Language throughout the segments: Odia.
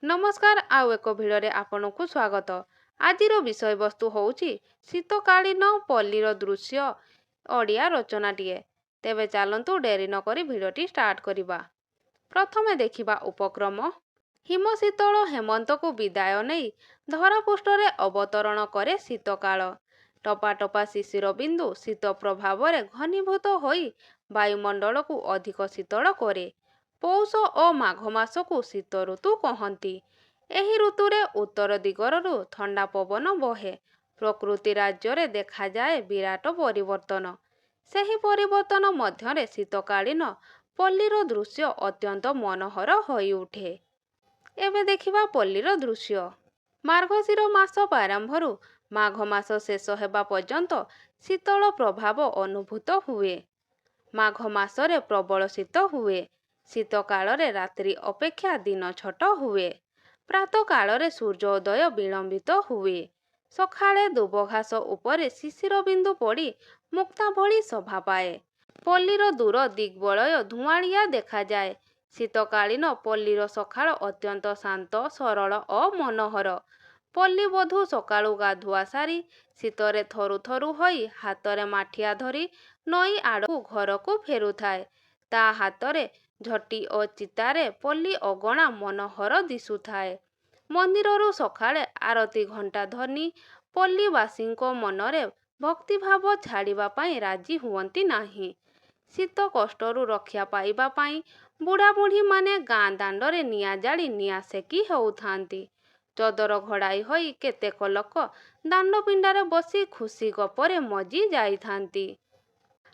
ନମସ୍କାର, ଆଉ ଏକ ଭିଡ଼ିଓରେ ଆପଣଙ୍କୁ ସ୍ୱାଗତ। ଆଜିର ବିଷୟବସ୍ତୁ ହେଉଛି ଶୀତକାଳୀନ ପଲ୍ଲୀର ଦୃଶ୍ୟ ଓଡ଼ିଆ ରଚନାଟିଏ। ତେବେ ଚାଲନ୍ତୁ ଡେରି ନକରି ଭିଡ଼ିଓଟି ଷ୍ଟାର୍ଟ କରିବା। ପ୍ରଥମେ ଦେଖିବା ଉପକ୍ରମ। ହିମଶୀତଳ ହେମନ୍ତକୁ ବିଦାୟ ନେଇ ଧରାପୃଷ୍ଠରେ ଅବତରଣ କରେ ଶୀତକାଳ। ଟୋପା ଟୋପା ଶିଶିର ବିନ୍ଦୁ ଶୀତ ପ୍ରଭାବରେ ଘନୀଭୂତ ହୋଇ ବାୟୁମଣ୍ଡଳକୁ ଅଧିକ ଶୀତଳ କରେ। ପୌଷ ଓ ମାଘ ମାସକୁ ଶୀତ ଋତୁ କହନ୍ତି। ଏହି ଋତୁରେ ଉତ୍ତର ଦିଗରରୁ ଥଣ୍ଡା ପବନ ବହେ। ପ୍ରକୃତି ରାଜ୍ୟରେ ଦେଖାଯାଏ ବିରାଟ ପରିବର୍ତ୍ତନ। ସେହି ପରିବର୍ତ୍ତନ ମଧ୍ୟରେ ଶୀତକାଳୀନ ପଲ୍ଲୀର ଦୃଶ୍ୟ ଅତ୍ୟନ୍ତ ମନୋହର ହୋଇଉଠେ। ଏବେ ଦେଖିବା ପଲ୍ଲୀର ଦୃଶ୍ୟ। ମାର୍ଗଶିର ମାସ ପ୍ରାରମ୍ଭରୁ ମାଘ ମାସ ଶେଷ ହେବା ପର୍ଯ୍ୟନ୍ତ ଶୀତଳ ପ୍ରଭାବ ଅନୁଭୂତ ହୁଏ। ମାଘ ମାସରେ ପ୍ରବଳ ଶୀତ ହୁଏ। ଶୀତକାଳରେ ରାତ୍ରି ଅପେକ୍ଷା ଦିନ ଛୋଟ ହୁଏ। ପ୍ରାତଃକାଳରେ ସୂର୍ଯ୍ୟୋଦୟ ବିଳମ୍ବିତ ହୁଏ। ସକାଳେ ଦୁବଘାସ ଉପରେ ଶିଶିର ବିନ୍ଦୁ ପଡ଼ି ମୁକ୍ତା ଭଳି ଶୋଭା ପାଏ। ପଲ୍ଲୀର ଦୂର ଦିଗ୍‌ବଳୟ ଧୂଆଁଳିଆ ଦେଖାଯାଏ। ଶୀତକାଳୀନ ପଲ୍ଲୀର ସକାଳ ଅତ୍ୟନ୍ତ ଶାନ୍ତ, ସରଳ ଓ ମନୋହର। ପଲ୍ଲୀବଧୂ ସକାଳୁ ଗାଧୁଆ ସାରି ଶୀତରେ ଥରୁଥରୁ ହୋଇ ହାତରେ ମାଠିଆ ଧରି ନଈ ଆଡ଼ୁ ଘରକୁ ଫେରୁଥାଏ। ତା' ହାତରେ ଝୋଟି ଓ ଚିତାରେ ପଲ୍ଲୀ ଅଗଣା ମନୋହର ଦିଶୁଥାଏ। ମନ୍ଦିରରୁ ସକାଳେ ଆରତି ଘଣ୍ଟା ଧ୍ୱନି ପଲ୍ଲୀବାସୀଙ୍କ ମନରେ ଭକ୍ତିଭାବ ଛାଡ଼ିବା ପାଇଁ ରାଜି ହୁଅନ୍ତି ନାହିଁ। ଶୀତ କଷ୍ଟରୁ ରକ୍ଷା ପାଇବା ପାଇଁ ବୁଢ଼ାବୁଢ଼ୀମାନେ ଗାଁ ଦାଣ୍ଡରେ ନିଆଁ ଜାଳି ନିଆଁ ସେକି ହେଉଥାନ୍ତି। ଚଦର ଘୋଡ଼ାଇ ହୋଇ କେତେକ ଲୋକ ଦାଣ୍ଡପିଣ୍ଡାରେ ବସି ଖୁସି ଗପରେ ମଜ୍ଜି ଯାଇଥାନ୍ତି।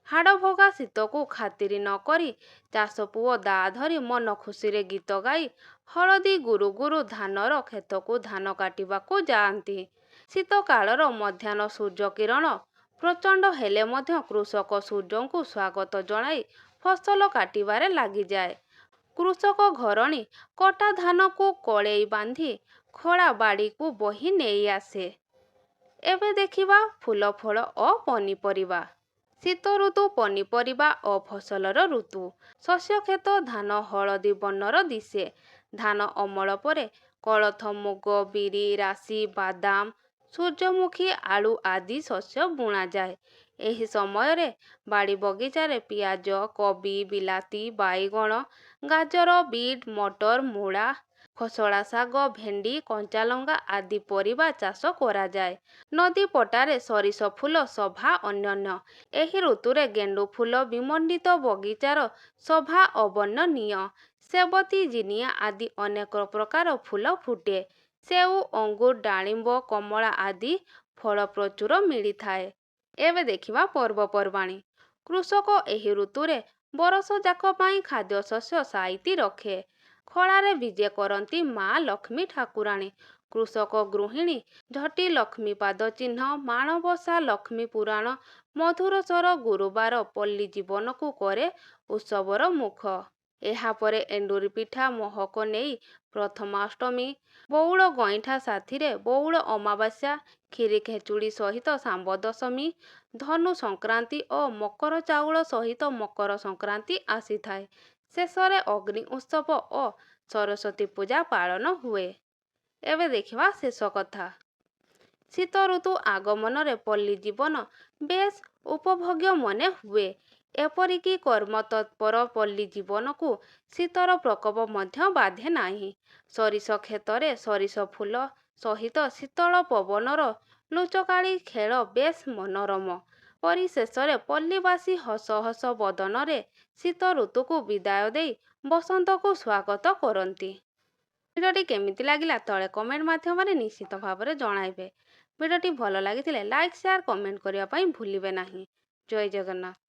ହାଡ଼ଭଙ୍ଗା ଶୀତକୁ ଖାତିର ନ କରି ଚାଷପୁଅ ଦାଆ ଧରି ମନଖୁସିରେ ଗୀତ ଗାଇ ହଳଦୀ ଗୁରୁଗୁରୁ ଧାନର କ୍ଷେତକୁ ଧାନ କାଟିବାକୁ ଯାଆନ୍ତି। ଶୀତକାଳର ମଧ୍ୟାହ୍ନ ସୂର୍ଯ୍ୟକିରଣ ପ୍ରଚଣ୍ଡ ହେଲେ ମଧ୍ୟ କୃଷକ ସୂର୍ଯ୍ୟଙ୍କୁ ସ୍ୱାଗତ ଜଣାଇ ଫସଲ କାଟିବାରେ ଲାଗିଯାଏ। କୃଷକ ଘରଣୀ କଟା ଧାନକୁ କୋଳେଇ ବାନ୍ଧି ଖଳାବାଡ଼ିକୁ ବୋହି ନେଇଆସେ। ଏବେ ଦେଖିବା ଫୁଲ, ଫଳ ଓ ପନିପରିବା। ଶୀତଋତୁ ପନିପରିବା ଓ ଫସଲର ଋତୁ। ଶସ୍ୟକ୍ଷେତ ଧାନ ହଳଦୀ ବର୍ଣ୍ଣର ଦିଶେ। ଧାନ ଅମଳ ପରେ କୋଳଥ, ମୁଗ, ବିରି, ରାଶି, ବାଦାମ, ସୂର୍ଯ୍ୟମୁଖୀ, ଆଳୁ ଆଦି ଶସ୍ୟ ବୁଣାଯାଏ। ଏହି ସମୟରେ ବାଡ଼ି ବଗିଚାରେ ପିଆଜ, କୋବି, ବିଲାତି, ବାଇଗଣ, ଗାଜର, ବିଟ୍, ମଟର, ମୂଳା, ଖୋସଡ଼ା ଶାଗ, ଭେଣ୍ଡି, କଞ୍ଚାଲଙ୍କା ଆଦି ପରିବା ଚାଷ କରାଯାଏ। ନଦୀ ପଟାରେ ସରିଷ ଫୁଲ ଶୋଭା ଅନନ୍ୟ। ଏହି ଋତୁରେ ଗେଣ୍ଡୁ ଫୁଲ ବିମଣ୍ଡିତ ବଗିଚାର ଶୋଭା ଅବର୍ଣ୍ଣନୀୟ। ସେବତୀ, ଜିନିଆ ଆଦି ଅନେକ ପ୍ରକାର ଫୁଲ ଫୁଟେ। ସେଉ, ଅଙ୍ଗୁର, ଡାଳିମ୍ବ, କମଳା ଆଦି ଫଳ ପ୍ରଚୁର ମିଳିଥାଏ। ଏବେ ଦେଖିବା ପର୍ବପର୍ବାଣୀ। କୃଷକ ଏହି ଋତୁରେ ବରଷଯାକ ପାଇଁ ଖାଦ୍ୟଶସ୍ୟ ସାଇତି ରଖେ। ଖଳାରେ ବିଜେ କରନ୍ତି ମା' ଲକ୍ଷ୍ମୀ ଠାକୁରାଣୀ। କୃଷକ ଗୃହିଣୀ ଝୋଟି, ଲକ୍ଷ୍ମୀପାଦ ଚିହ୍ନ, ମାଣବସା, ଲକ୍ଷ୍ମୀ ପୁରାଣ, ମଧୁର ସ୍ୱର ଗୁରୁବାର ପଲ୍ଲୀ ଜୀବନକୁ କରେ ଉତ୍ସବର ମୁଖ। ଏହାପରେ ଏଣ୍ଡୁରି ପିଠା ମହକ ନେଇ ପ୍ରଥମାଷ୍ଟମୀ, ବଉଳ ଗଇଁଠା ସାଥିରେ ବଉଳ ଅମାବାସ୍ୟା, କ୍ଷୀରି ଖେଚୁଡ଼ି ସହିତ ଶାମ୍ବ ଦଶମୀ, ଧନୁ ସଂକ୍ରାନ୍ତି ଓ ମକର ଚାଉଳ ସହିତ ମକର ସଂକ୍ରାନ୍ତି ଆସିଥାଏ। ଶେଷରେ ଅଗ୍ନି ଉତ୍ସବ ଓ ସରସ୍ୱତୀ ପୂଜା ପାଳନ ହୁଏ। ଏବେ ଦେଖିବା ଶେଷ କଥା। ଶୀତଋତୁ ଆଗମନରେ ପଲ୍ଲୀ ଜୀବନ ବେଶ୍ ଉପଭୋଗ୍ୟ ମନେ ହୁଏ। ଏପରିକି କର୍ମତତ୍ପର ପଲ୍ଲୀ ଜୀବନକୁ ଶୀତର ପ୍ରକୋପ ମଧ୍ୟ ବାଧେ ନାହିଁ। ସୋରିଷ କ୍ଷେତରେ ସୋରିଷ ଫୁଲ ସହିତ ଶୀତଳ ପବନର ଲୁଚକାଳି ଖେଳ ବେଶ୍ ମନୋରମ। ପରିଶେଷରେ ପଲ୍ଲୀବାସୀ ହସ ହସ ବଦନରେ ଶୀତ ଋତୁକୁ ବିଦାୟ ଦେଇ ବସନ୍ତକୁ ସ୍ୱାଗତ କରନ୍ତି। ଭିଡ଼ିଓଟି କେମିତି ଲାଗିଲା ତଳେ କମେଣ୍ଟ ମାଧ୍ୟମରେ ନିଶ୍ଚିତ ଭାବରେ ଜଣାଇବେ। ଭିଡ଼ିଓଟି ଭଲ ଲାଗିଥିଲେ ଲାଇକ୍, ସେୟାର, କମେଣ୍ଟ କରିବା ପାଇଁ ଭୁଲିବେ ନାହିଁ। ଜୟ ଜଗନ୍ନାଥ।